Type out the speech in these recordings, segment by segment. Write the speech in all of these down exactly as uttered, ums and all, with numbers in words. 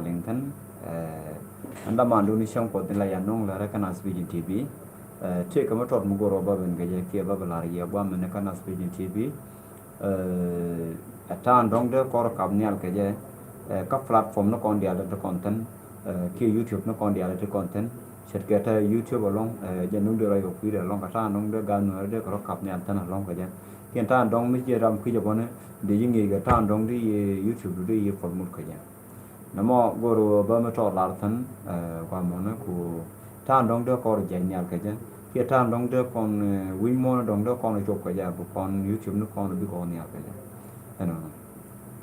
Liŋ thin, ɛ, ɛn dämandu ni cäŋ Kuɔth in la yɛ nöŋ lɛ rɛ kä Naath Vision T V. Ɛ, tëëkɛ mi tɔt mi go̱r ɔ bä ben kɛ jɛ kiɛ bä bɛ la̱r yɛ guamɛ ni kä Naath Vision T V. Ɛ, ɛ ta̱a̱n dɔ̱ŋ dee kɔr kap nhial kɛ jɛ, ɛ, kä platform ni kɔn diaal ti kɔn thin, ɛ, kiɛ YouTube ni kɔn diaal ti kɔn thin. Ce̱tkɛ te YouTube ɛlɔ̱ŋ, ɛ, jɛ nöŋ dee rɔ yɛ kui̱dɛ ɛlɔ̱ŋ kɛ ta̱a̱n dɔ̱ŋ dee gat nuɛɛri dee kɛ rɔ kap nhial thin ɛlɔ̱ŋ kɛ jɛ. Kiɛ ta̱a̱n dɔ̱ŋ mi ciɛ ram kui̱c ɛ bɔni dee ji̱ ŋi̱i̱c kɛ ta̱a̱n dɔ̱ŋ dee yɛ YouTube dee yɛ promote kɛ jɛ. Nɛmɔ go̱r ɣöö bä mi tɔɔr lar thi̱n, ɛ, guamɔni ku ta̱a̱n dɔ̱ŋ dee kɔn jiɛc nhial kɛ jɛ. Kiɛ ta̱a̱n dɔ̱ŋ dee kɔn, ɛ, wi̱ny muɔ̱ɔ̱n dɔ̱ŋ dee kɔn cop kɛ jɛ bi kɔn YouTube ni kɔn bi kɔn nhial kɛ jɛ. Ɛnɔnɔ.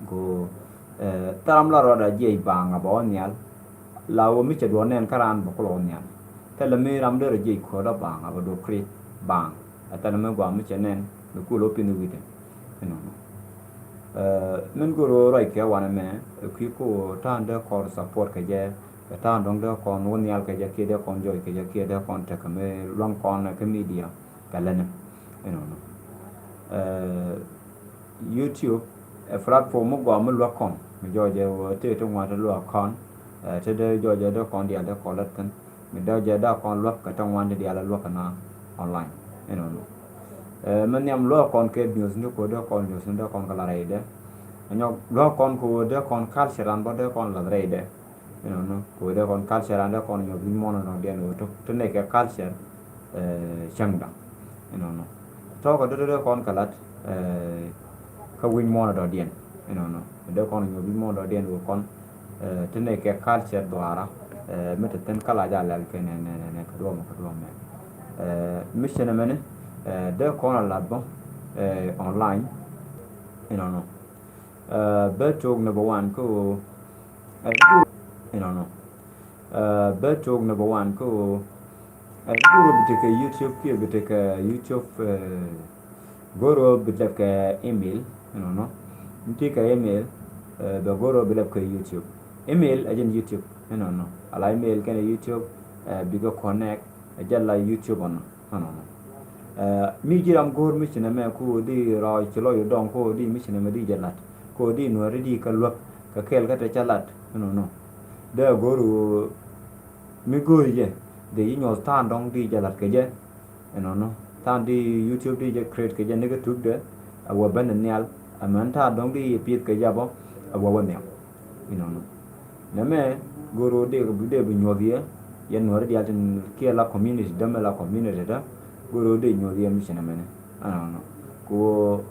Ku, ɛ, thil ram la rɔɔdɛ jiɛc baaŋ a bɛ wä nhial. La ɣöö mi cɛ duɔ̱ɔ̱r nɛn kä raan bɛ kulɛ wä nhial. Thilɛ mi ram derɛ jiɛc kuäärä baaŋ a bɛ duɔ̱ɔ̱r create baaŋ. Ɛ thilɛ mi gua̱a̱ mi cɛ nɛn mi kulɛ wä piny wi̱cdɛ. Ɛnɔnɔ. Ɛ, min go̱r ɣöö ruac kɛ wanɛ mɛ, ɛ, kui̱ ku ta̱a̱n dee kɔn support kɛ jɛ, kɛ ta̱a̱n dɔ̱ŋ dee kɔn wä nhial kɛ jɛ, kiɛ dee kɔn jɔɔc kɛ jɛ, kiɛ dee kɔn tekɛ mi luaŋ kɔn kä media kɛ lɛnɛ. Ɛnɔnɔ. Ɛ, YouTube ɛ platform mi gɔaa mi luäk kɔn, mi jɔɔcɛ wä tëë ti ŋuan ti luäk kɔn, ɛ, ti dee jɔɔcɛ dee kɔn diaal dee kɔn lät thi̱n. Mi dee jɛ dee kɔn luäk kɛ ti ŋuan ti diaal luäk kɛ na online. Ɛnɔnɔ. Ɛ, mi nhiam luäk kɔn kɛ news ni ku dee kɔn news ni dee kɔn kɛ la rɛydɛ. Ɛnyɔ luäk kɔn ku dee kɔn culture an bä dee kɔn la rɛydɛ. Ɛnɔnɔ. Ku dee kɔn culture an dee kɔn nyɔk wi̱ny muɔ̱ɔ̱n nɔ diɛn wä tok ti nɛ kɛ culture, ɛ, cäŋda. Ɛnɔnɔ. Tɔɔkɛ dee dee kɔn kɛ lat, ɛ, kä wi̱ny muɔ̱ɔ̱n dɔ̱diɛn. Ɛnɔnɔ. Dee kɔn nyɔk wi̱ny muɔ̱ɔ̱n dɔ̱diɛn wä kɔn, ɛ, ti nɛ kɛ culture dhuaara, ɛ, mi te thi̱n kä la ja lɛl kɛ nɛ, nɛ, nɛ, nɛ, kɛ duɔ̱ɔ̱mɛ, kɛ duɔ̱ɔ̱mɛ. Ɛ, mi cɛ nɛ mɛni, ɛ, dee kɔn a lat bä, ɛ, online. Ɛnɔnɔ. Ɛ, bä tok number one kä ɣöö, ɛ, ɛnɔnɔ. Ɛ, bä tok number one kä ɣöö, ɛ, go̱r ɣöö bi tekɛ YouTube kiɛ bi tekɛ YouTube, ɛ, go̱r ɣöö bi tekɛ email, ɛnɔnɔ. Ni tekɛ email, ɛ, bɛ go̱r ɣöö bi tekɛ YouTube. Email ɛ jɛn YouTube, ɛnɔnɔ. Ala email kɛnɛ YouTube, ɛ, bikɛ connect, ɛ jɛn la YouTube ɔnɔ. Ɛnɔnɔ. Ɛ, mi ji̱ ram go̱o̱r mi ci nɛmɛ ku di rɔ ci lɔc dɔŋ ku di mi ci nɛmɛ di jɛ lat. Ku di nuɛri di kä luäk kä kɛl kä te ca lat. Ɛnɔnɔ. Dee go̱o̱r ɣöö mi go̱o̱ri jɛ. Dee ji̱ nyuɔth ta̱a̱n dɔŋ di jɛ lat kɛ jɛ. Ɛnɔnɔ. Ta̱a̱n di YouTube di jɛ create kɛ jɛ ni kä tukdɛ. A wä ben ni nhial. Ɛ mɛn ta̱a̱n dɔŋ di jɛ pieth kɛ jɛ bɔ. A wä wä nhiam. Inɔnɔ. Nɛmɛ go̱o̱r ɣöö dee, dee bi nyuɔth yɛ, yɛ nuɔ̱ɔ̱ri diaal tin kiɛ la community, dämɛ la community dä, go̱o̱r ɣöö dee nyuɔth yɛ mi ci nɛmɛni. Ɛnɔnɔ. Ku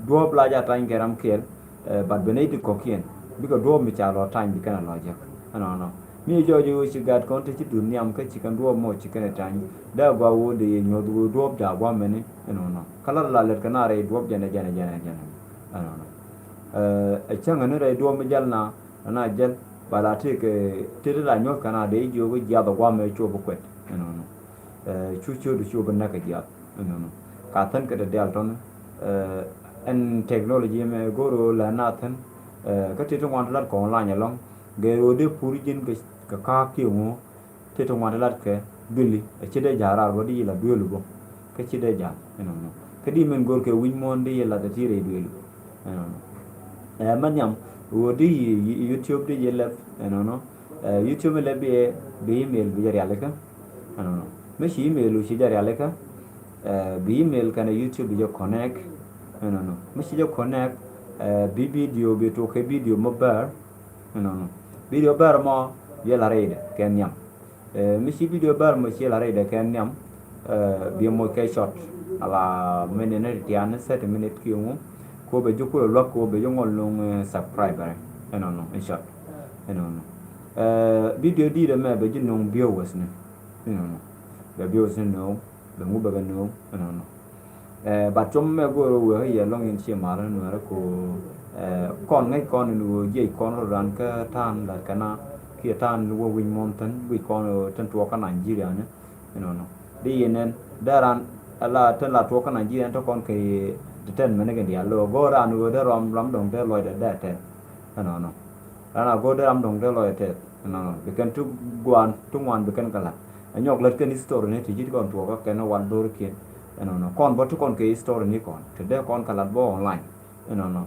duɔ̱ɔ̱p la ja tany kɛ ram kɛl, ɛ, but ben nɛy ti kɔ̱kiɛn, bikɛ duɔ̱ɔ̱p mi ca lɔ tany bi kɛn a lɔ jek. Ɛnɔnɔ. Mi jɔɔc ɣöö ci gat kɔn ti ci duth nhiam kä ci kɛn duɔ̱ɔ̱p mɔ ci kɛn ɛ tany, dee gɔaa ɣöö dee yɛ nyuɔth ɣöö duɔ̱ɔ̱p jaak gua̱a̱mɛni, ɛnɔnɔ. Kä la la lɛt kɛ na rɛy duɔ̱ɔ̱p jɛnɛ, jɛnɛ, jɛnɛ, jɛnɛ. Ɛnɔnɔ. Ɛ, ɛ cäŋɛ ni rɛy duɔ̱ɔ̱p mi jäl na, Ɛn a jɛl ba la tëëkɛ tëë ti la nyuɔ̱th kɛn a dee jiök i̱ jiath ɛ gua̱a̱mɛ cu bi kuɛt. Ɛnɔnɔ. Ɛ, cu ciötdu cu bi näk kɛ jiath. Ɛnɔnɔ. Ka thi̱n kɛ dee diaal tɔ̱ni. Ɛ, ɛn technology mɛ go̱o̱r ɣöö lɛ na thi̱n. Ɛ, kä tëë ti ŋuan ti lat kɔn lany ɛlɔ̱ŋ. Gɛɛ ɣöö dee pur ji̱n kɛ, kɛ ka̱a̱k kiɛ ŋuɔ̱ɔ̱k. Ti ti ŋuan ti lat kɛ duëli, ɛ ci dee ja̱a̱r raar bä di yi la duëli bä. Kä ci dee ja̱a̱r, ɛnɔnɔ. Kä di min go̱r kɛ wi̱ny muɔ̱ɔ̱n di yi la ti ti rɛy duëli. Ɛnɔnɔ. Ɛ, mɛ nhiam, ɣöö di yi, yi, YouTube di yi lɛp, ɛnɔnɔ. Ɛ, YouTube lɛp bi ɛ, bi email bi jɛ rialikä. Ɛnɔnɔ. Mi ci email wu ci jɛ rialikä. Ɛ, bi email kɛnɛ YouTube bi jɛ connect. Ɛnɔnɔ. Mi ci jɛ connect, ɛ, bi video bi tok kɛ video mɔ bär. Ɛnɔnɔ. Video bär mɔ, yɛ la rɛydɛ, kɛ nhiam. Ɛ, mi ci video bär mɔ ci la rɛydɛ kɛ nhiam, ɛ, bi moc kɛ short. Ala minute ni tian, thirty minute kiɛ ŋu. Ko bɛ ji̱ kulɛ luäk ko bɛ ji̱ ŋuɔl nuŋ, ɛ, subscriber. Ɛnɔnɔ, in short. Ɛnɔnɔ. Ɛ, video di̱i̱t ɛmɛ bɛ ji̱ nuŋ viewers ni. Ɛnɔnɔ. Bɛ viewers ni nuŋ, bɛ ŋu bɛ kɛ nuŋ, ɛnɔnɔ. Ɛ, but cuɔm mɛ go̱o̱r ɣöö wee kä yɛ lɔŋ in ci mar nuɛɛrä ko, ɛ, kɔn ŋäc kɔn in ɣöö jiɛc kɔn rɔ ran kä ta̱a̱n lat kɛna kiɛ ta̱a̱n wä wi̱c muɔ̱n thi̱n wi̱c kɔn ɣöö tin tuɔɔk kä Nigeria ni. Ɛnɔnɔ. Di yɛ nɛn dee ran ala tin la tuɔɔk kä Nigeria ni te kɔn kɛ determine kɛ diaal lo̱ go̱o̱r ran ɣöö dee ram, ram dɔ̱ŋ dee lɔcdɛ dee tɛth. Ɛnɔnɔ. Ran a go̱o̱r dee ram dɔ̱ŋ dee lɔcdɛ tɛth. Ɛnɔnɔ. Bi kɛn ti guan ti ŋuan bi kɛn kɛ la̱t. Ɛ nyɔk lät kɛn history ni ti ji̱ ti kɔn tuɔɔkä kɛn wal dho̱rikiɛn. Ɛnɔnɔ. Kɔn bä ti kɔn kɛ history ni kɔn. Ti dee kɔn kɛ la̱t bä online. Ɛnɔnɔ.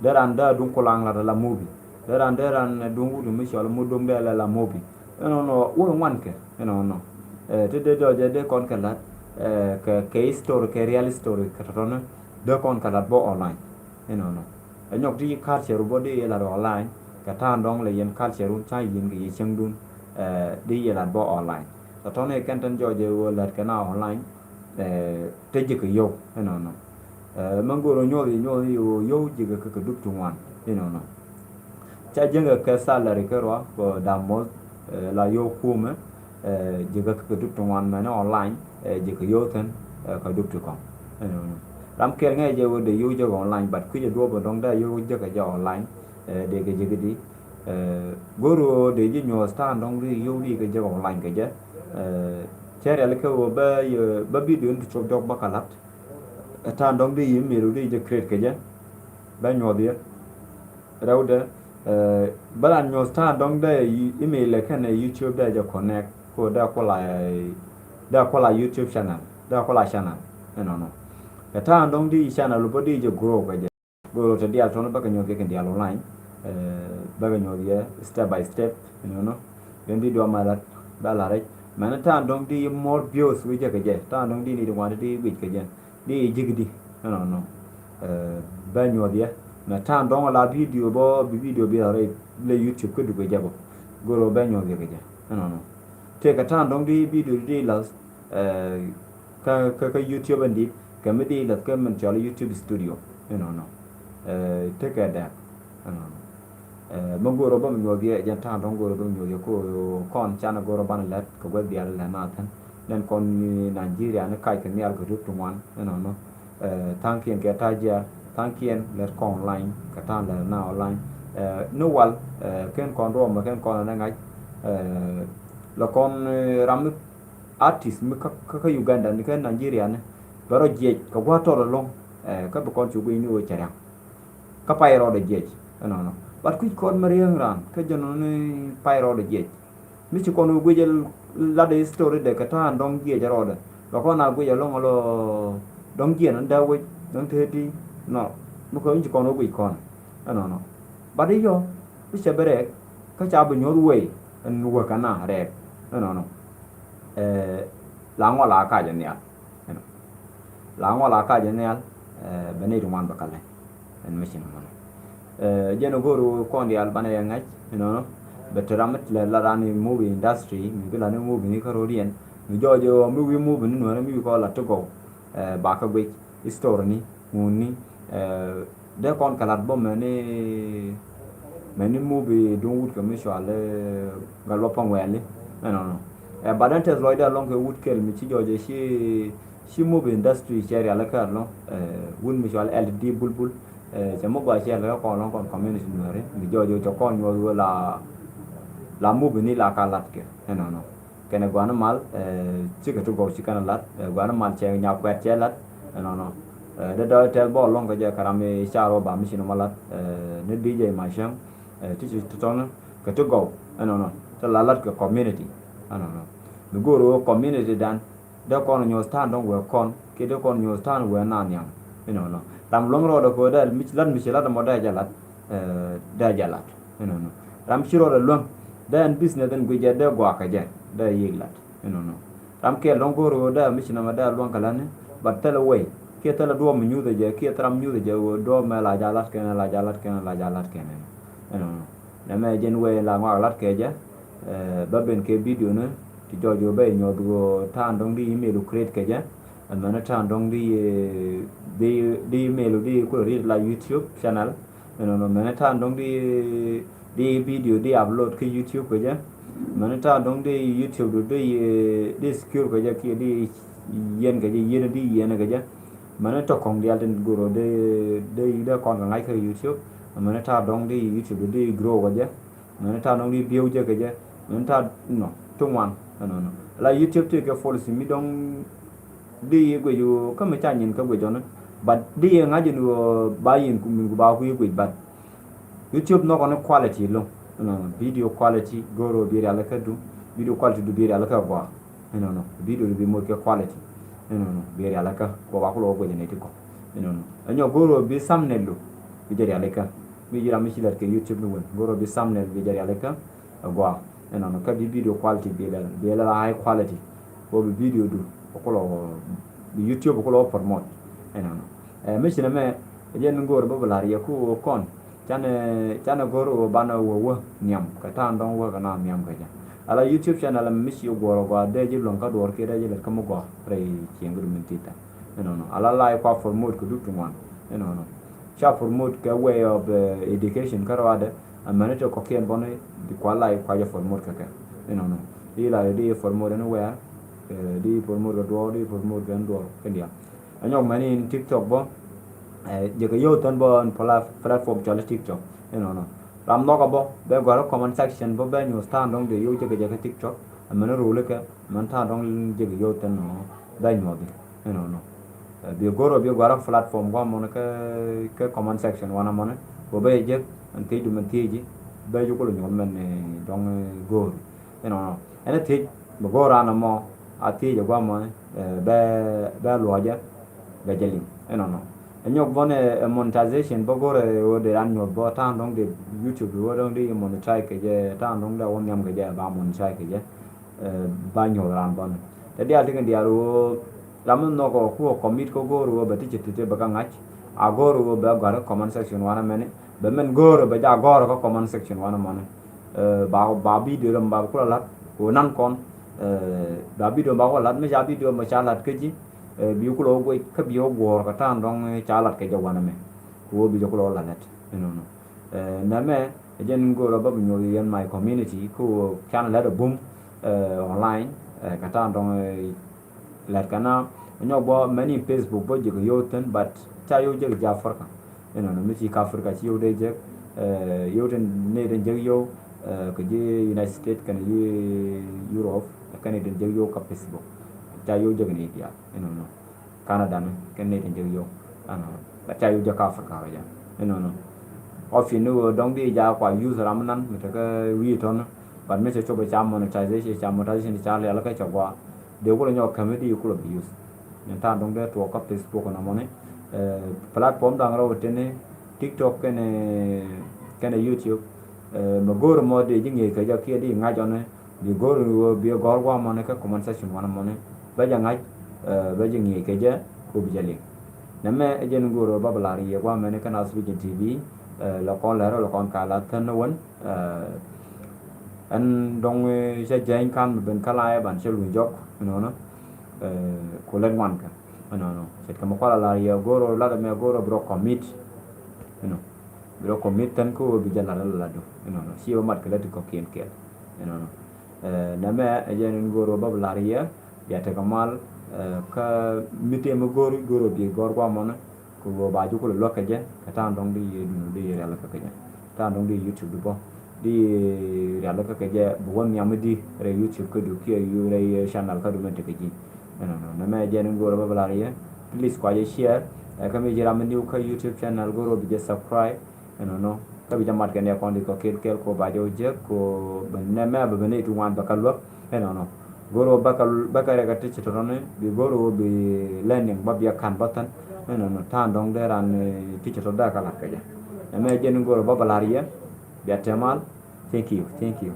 Dee ran dee duŋ kulaŋ la̱t ala movie. Dee ran, dee ran, eh, duŋ wut mi cɔl mi duŋ dee la la movie. Ɛnɔnɔ wä ŋuan kɛ, ɛnɔnɔ. Eh, ti dee jɔɔcɛ dee kɔn kɛ lat, eh, kɛ, kɛ history, kɛ real history kɛ tɔtɔnɔ dee kɔn kɛ lat bä online. Ɛnɔnɔ. Ɛ nyɔk ti culture bä dee yɛ lat online, kɛ ta̱a̱ dɔŋ lɛ yɛn culture wun ca yɛn kɛ yɛ cäŋdun, eh, dee yɛ lat bä online. Tɔtɔnɔ kɛn tɛn jɔɔcɛ wä lat kɛ na online, eh, te ji̱ kɛ yio̱w, ɛnɔnɔ. Eh, mɛ go̱o̱r ɔ nyuɔth i̱ nyuɔth i̱ ɣöö yio̱w ji̱ kɛ kɛ dup ti ŋuan, ɛnɔnɔ. Ca ji̱ kɛ kɛ salary kɛ rua kɛ da̱ŋ muɔth, eh, la yio̱w kumɛ, eh, ji̱ kɛ kɛ dup ti ŋuan mɛn online, eh, ji̱ kɛ yio̱w thi̱n, eh, kɛ dup ti kɔ̱ŋ, ɛnɔnɔ. Ram kɛl ŋäc jɛ ɣöö dee yio̱w ji̱ kɛ online, but kui̱c ɛ duɔ̱ɔ̱p ɛ dɔ̱ŋ dee yio̱w ji̱ kɛ jɛ online, eh, dee kɛ ji̱ kɛ di. Eh, go̱o̱r ɣöö dee ji̱ nyuɔth ta̱a̱ dɔ̱ŋ di yio̱w di kɛ ji̱ kɛ online kɛ jɛ. Eh, cɛ rial kɛ ɣöö bä, eh, bä video in ti cop jɔk bä kɛ la̱t. Ta̱a̱ dɔ̱ŋ di email di jɛ create kɛ jɛ. Bä nyuɔth yɛ. Rɛwdɛ, eh, bä la nyuɔth ta̱a̱ dɔ̱ŋ dee email kɛnɛ YouTube dee jɛ connect. Ko dee kula, eh, dee kula YouTube channel. Dee kula channel. Ɛnɔnɔ. Kɛ ta̱a̱ dɔ̱ŋ di channel bä di jɛ grow kɛ jɛ. Go̱o̱r ɔ te diaal tɔnɔ bä kɛ nyuɔth yɛ kɛ diaal online. Eh, bä kɛ nyuɔth yɛ step by step, you know. Bɛn video ma lat bä la rɛc. Mɛn ta̱a̱ dɔ̱ŋ di more views wi̱c jɛ kɛ jɛ. Ta̱a̱ dɔ̱ŋ di ni di ŋuan di wi̱c kɛ jɛ. Di ji̱k di. Ɛnɔnɔ. Eh, bä nyuɔth yɛ. Mɛ ta̱a̱ dɔ̱ŋ la video bä bi video bi la rɛc lɛ YouTube kä duk kɛ jɛ bä. Go̱o̱r ɔ bä nyuɔth yɛ kɛ jɛ. Ɛnɔnɔ. Tëëkɛ ta̱a̱ dɔ̱ŋ di video di lath, eh, kä, kä, kä YouTube ɛn di̱t, kɛ mi di lath kä min cɔal YouTube Studio, ɛnɔnɔ. Eh, tekɛ dɛk, ɛnɔnɔ. Eh, mi go̱o̱r ɔ bä mi nyuɔth yɛ, jɛn ta̱a̱ dɔ̱ŋ go̱o̱r ɔ bä mi nyuɔth yɛ ko kɔn canɛ go̱o̱r ɔ banɛ lɛt kɛ gua̱th diaal lɛ na thi̱n. Nɛn kɔn ni Nigeria ni kac kɛ nhial kɛ dup ti ŋuan, ɛnɔnɔ. Eh, tha̱a̱ŋkiɛn kɛ ta̱a̱ jiɛɛr, tha̱a̱ŋkiɛn lɛt kɔn online, kɛ ta̱a̱ lɛt na online. Eh, ni wal, eh, ken kɔn ruɔm, ken kɔn ni ŋa̱c, eh, lɛ kɔn, eh, ram mi artist mi kä, kä, kä Uganda ni kä Nigeria ni bɛ rɔ jiɛc kɛ gua̱a̱th tɔt ɛlɔ̱ŋ, eh, kä bi kɔn cu guic ni ɣöö cɛ ria̱ŋ. Kä pay rɔɔdɛ jiɛc ɛnɔnɔ. But kui̱c kɔn mɛ riäŋ raan kä jɛn nɔ ni pay rɔɔdɛ jiɛc. Mi ci kɔn wä guic lat history dɛ kɛ ta̱a̱n dɔ̱ŋ jiɛc rɔɔdɛ. Lɔ kɔn a guic ɛlɔ̱ŋ lɔ dɔ̱ŋ jiɛn ɛn dee wec dɔ̱ŋ te ti nɔ. Mi kɔn ci kɔn wä guic kɔn ɛnɔnɔ. But iyɔ mi cɛ bi rɛɛk kä ca bi nyuɔ̱th wei ɛn wä kɛ na rɛɛk ɛnɔnɔ. Eh, la ŋɔl a kac ɛ nhial. Ɛnɔ. La ŋɔl a kac ɛ nhial, eh, bɛ nɛy ti ŋuan bɛ kɛ lɛny. Ɛn mi ci ni mɔnɔ. Eh, jɛn ɛ go̱o̱r kɔn diaal banɛ yɛ ŋa̱c, you know, bɛ te ram mi ti lɛ la ran i̱ movie industry, mi bi la ni movie ni kä ro̱diɛn, mi jɔɔc ɛ ɣɔɔ mi wi̱i̱ movie ni nuɔ̱ɔ̱rɛ mi wi̱i̱ kɔn la ti gɔw, eh, ba kä guic, history ni, ŋun ni, eh, dee kɔn kɛ lat bä mɛni, mɛni movie duŋ wut kɛ mi cɔal, eh, gal bä paŋ wɛɛli. Ɛnɔnɔ. Eh, but ɛn tɛth lɔcdɛ ɛlɔ̱ŋ kɛ wut kɛl mi ci jɔɔc ɛ ci, ci movie industry cɛ rialikä ɛlɔ̱ŋ. Eh, wut mi cɔal L D Bulbul. Eh, cɛ mi gɔaa cɛ rialikä kɔn ɛlɔ̱ŋ kɔn community nuɛri. Mi jɔɔc ɛ cɛ kɔn nyuɔth wee la, la movie ni la ka lat kɛ. Ɛnɔnɔ. Kɛnɛ gua̱n mal, eh, cikɛ ti gɔw ci kɛn lat, eh, gua̱n mal cɛ nya kuɛt cɛ lat, ɛnɔnɔ. Eh, dee dɔ̱ tɛth bɔl lɔ̱ŋ kɛ jɛ kɛ ram i̱ car wä ba mi ci nɔmɔ lat, eh, ni D J Macäŋ, eh, ti ci ti tɔ̱ni kɛ ti gɔw, ɛnɔnɔ. Ti la lat kɛ community, ɛnɔnɔ. Mi go̱o̱r wä community dan, dee kɔn nyuɔth ta̱a̱n dɔ̱ŋ wee kɔn, kiɛ dee kɔn nyuɔth ta̱a̱n wee na nhiam, ɛnɔnɔ. Ram luäŋ rɔɔdɛ kɛ wee dee mi ci lat mi ci lat ɛmɔ dee jɛ lat, eh, dee jɛ lat. Ɛnɔnɔ. Ram ci rɔɔdɛ luäŋ. Dee ɛn business ɛn guic jɛ dee gɔaa kɛ jɛ. Dee yik lat. Ɛnɔnɔ. Ram kɛl dɔ̱ŋ go̱o̱r ɣöö dee mi ci nɔmɔ dee luäŋ kɛ lätni. But thilɛ wei. Kiɛ thilɛ duɔ̱ɔ̱p mi nyuuthɛ jɛ. Kiɛ thil ram nyuuthɛ jɛ ɣöö duɔ̱ɔ̱p mɛ la ja lat kɛn, la ja lat kɛn, la ja lat kɛn. Ɛnɔnɔ. Nɛmɛ jɛn wei la ŋɔak lat kɛ jɛ. Eh, bä ben kɛ video ni. Ti jɔɔc ɣöö bä inyuɔth ɣöö ta̱a̱n dɔ̱ŋ di email u create kɛ jɛ. Ɛmɛnɛ ta̱a̱n dɔ̱ŋ di, eh, di, di email u di kulɛ read la YouTube channel. Ɛnɔnɔ mɛni ta̱a̱n dɔ̱ŋ di, di video di upload kä YouTube kɛ jɛ. Mɛni ta̱a̱n dɔ̱ŋ di YouTube du di, di secure kɛ jɛ kiɛ di yiɛn kɛ jɛ, yiɛn di yiɛn kɛ jɛ. Mɛni tɔ kɔŋ diaal tin goro di, di, di kɔn kɛ ŋa̱c kä YouTube. Mɛni ta̱a̱n dɔ̱ŋ di YouTube du di grow kɛ jɛ. Mɛni ta̱a̱ nɔŋ di bieu jɛ kɛ jɛ. Mɛni ta̱a̱ nɔ ti ŋuan. Ɛnɔnɔ. La YouTube ti kɛ policy mi dɔ̱ŋ di yi guic wu kä mi ca nyin kä guic ɔni. But di yi ŋa̱c in wu ba yin ku min ku ba ku yi guic, but YouTube nɔkɔ ni quality loŋ. Ɛnɔnɔ. Video quality goro bi rialikä du. Video quality du bi rialikä gɔaa. Ɛnɔnɔ. Video du bi moc kɛ quality. Ɛnɔnɔ. Bi rialikä kɔ ba ku lɔ guic ni ti kɔ. Ɛnɔnɔ. Ɛnyɔ goro bi thumbnail du. Bi jɛ rialikä. Mi ji̱ ram mi ci lɛt kɛ YouTube ni wen, go̱r ɔ bi thumbnail bi jɛ rialikä ɛ gɔaa. Ɛnɔnɔ, kä bi video quality bi lɛ, bi lɛ la high quality. Wä bi video du kulɔ, bi YouTube kulɔ promote. Ɛnɔnɔ, ɛ mi ci nɛ mɛ, ɛ jɛn go̱r bä bi la̱r yɛ ku kɔn. Canɛ, canɛ go̱r wä banɛ wä wä nhiam kɛ ta̱a̱n dɔ̱ŋ wä kɛ na nhiam kɛ jɛ. Ala YouTube channel mi ci guɔr gɔaa dee ji̱ luɔ̱ŋ kä duɔr kiɛ dee ji̱ lɛt kä mi gɔaa rɛy cieŋ kɛ du min thitha. Ɛnɔnɔ, ala la kua promote kɛ du ti ŋuan. Ɛnɔnɔ, ca promote kɛ way of education kä ruadɛ. Amɛni ti kɔkiɛn bɔni di kua la kua jɛ promote kɛ kɛ. Ɛnɔnɔ, di la di promote anywhere. Di promote kɛ duɔr, di promote kɛ duɔr kɛ dial. Anyɔk mɛni in TikTok bɔ. Jɛ kɛ yio̱w thän bɔ in platform cɔli TikTok. Ɛnɔnɔ, ram nhɔkä bɔ bɛ gɔ̱a̱rä comment section bɔ bɛ nyuɔth ta̱a̱n dɔ̱ŋ dee yio̱w jɛ kɛ jɛ kɛ TikTok. Amɛni ruli kɛ mɛn ta̱a̱n dɔ̱ŋ jɛ kɛ yio̱w thän nɔ bɛ nyuɔthi. Ɛnɔnɔ, bi go̱r ɔ bi gɔ̱a̱rä platform guamɔni kä, kä comment section wanɛ mɔni. Wä bɛ jɛ jek ɛn thiec du mɛn thieci bɛ jukul nyuɔth mɛn dɔ̱ŋ go̱o̱ri. Ɛnɔnɔ, ɛn thiec bɛ go̱o̱r an ɛmɔ a thiec ɛ guamɔni bɛ, bɛ luɔcɛ bɛ jɛ liŋ. Ɛnɔnɔ, ɛ nyɔk bɔn ɛ monetization bä go̱rɛ ɣöö dee ran nyuɔth bä ta̱a̱n dɔ̱ŋ dee YouTube ɣöö dɔ̱ŋ dee monetize kɛ jɛ ta̱a̱n dɔ̱ŋ dee wä nhiam kɛ jɛ ba monetize kɛ jɛ. Ba nyuɔth ran bɔn tɛ diaal ti kɛn diaal ɣöö ram mi nhɔk ɔ ku ɔ commit kä go̱o̱r ɣöö bɛ ti ci ti ti bɛ kä ŋa̱c. A go̱o̱r ɣöö bɛ gɔ̱a̱r kä comment section wanɛ mɛni bɛ mɛn go̱o̱r bɛ ja gɔ̱a̱r kä comment section wanɛ mɔni. Ba, ba video dɔ̱ŋ ba kulɛ la̱t ɣöö nan kɔn. Ba video ba kulɛ la̱t mi ca video mɛ ca la̱t kä ji̱. Bi kulɛ wä guic kä bi wä guɔ̱ɔ̱r kɛ ta̱a̱n dɔ̱ŋ ca la̱t kɛ jɛ wanɛ mɛ. Kɛ wä bi jɛ kulɛ wä la̱t lɛt. Ɛnɔnɔ, nɛmɛ ɛ jɛn in go̱o̱rä bä bi nyuɔth yɛn my community kä wä can lɛt ɛ bum online. Kɛ ta̱a̱n dɔ̱ŋ lɛt kɛ na nyɔk bä mɛni Facebook bä jɛ kɛ yio̱w thin but ca yio̱w jɛ kɛ jɛ Africa. Ɛnɔnɔ mi ci kä Africa ci yio̱w dee jek. Yio̱w tin ni tin jek yio̱w kɛ ji̱ United States kɛn ji̱ Europe kɛn ni tin jek yio̱w kä Facebook. Ca yio̱w jek ni diaal. Ɛnɔnɔ, Canada ni kɛn ni tin jek yio̱w. Ɛnɔnɔ, but ca yio̱w jek kä Africa kɛ jɛ. Ɛnɔnɔ, office ni wä dɔ̱ŋ di ja kua use ram nan mi tekɛ wi̱i̱ tɔn. But mi cɛ cop ca monetization, ca monetization ca lial kɛ cɛ gua. Dee kulɛ nyɔk kämi di kulɛ bi use. Ni ta̱a̱n dɔ̱ŋ dee tuɔɔk kä Facebook nɔmɔni. Platform da̱ŋ rɛw tini TikTok kɛnɛ, kɛnɛ YouTube. Mɛ go̱o̱r mɔ dee ji̱ ŋi̱eec kɛ jɛ kiɛ di ŋa̱c ɔni. Bi go̱o̱r ɣöö bi gɔ̱r guamɔni kä comment section wanɛ mɔni. Bɛ jɛ ŋa̱c, bɛ jɛ ŋi̱eec kɛ jɛ ku bi jɛ liŋ. Nɛmɛ ɛ jɛn go̱o̱r ɣöö bä bi la̱r yɛ guamɛni kä Naath Vision T V. Lɛ kɔn lɛr lɛ kɔn ka la thän ni wän. Ɛn dɔ̱ŋ cä jɛny kan mi ben kä la ɛ ban cä luny jɔk. Ɛnɔnɔ, ku lɛt ŋuan kɛ. Ɛnɔnɔ, ce̱tkɛ mi kual a la yɛ go̱o̱r lat ɛmɛ go̱o̱r bi rɔ commit. Ɛnɔ, bi rɔ commit thɛn kä wä bi jɛ lat ala latdu. Ɛnɔnɔ, ci wä mat kɛ lät ti kɔ̱kiɛn kɛɛl. Ɛnɔnɔ, nɛmɛ ɛ jɛn in go̱o̱r bä bi lar yɛ. Bia tekɛ mal kä mi tëë mi go̱o̱r go̱o̱r bi gɔ̱r guamɔnɛ. Kɛ ɣöö ba ji̱ kulɛ luäk kɛ jɛ kɛ ta̱a̱n dɔ̱ŋ di yɛ duni di yɛ rialikä kɛ jɛ. Ta̱a̱n dɔ̱ŋ di YouTube di bä di rialikä kɛ jɛ bi wä nhiam mi di rɛy YouTube kä du kiɛ rɛy channel kä du mɛ tekɛ ji̱. Ɛnɔnɔ, nɛmɛ jɛ ni go̱o̱rä bä bi lar yɛ. Please kua jɛ share. Ɛ kä mi ji̱ ram mi new kä YouTube channel go̱o̱rä bi jɛ subscribe. Ɛnɔnɔ, kä bi jɛ mat kɛn yɛ kɔn di kɔ kiɛt kɛɛl kɔ ba jɛ wä jek kɔ bɛ nɛmɛ bɛ bɛ ni ti wan bɛ kä luäk. Ɛnɔnɔ, go̱o̱rä bä kä, bä kä rɛ kä ti ci tɔtɔni bi go̱o̱rä bi learning bä biɛ kan bä thän. Ɛnɔnɔ, ta̱a̱n dɔ̱ŋ dee ran ti ci tɔt dee kä lat kɛ jɛ. Nɛmɛ jɛ ni go̱o̱rä bä bi lar yɛ. Bia tɛmal. Thank you, thank you.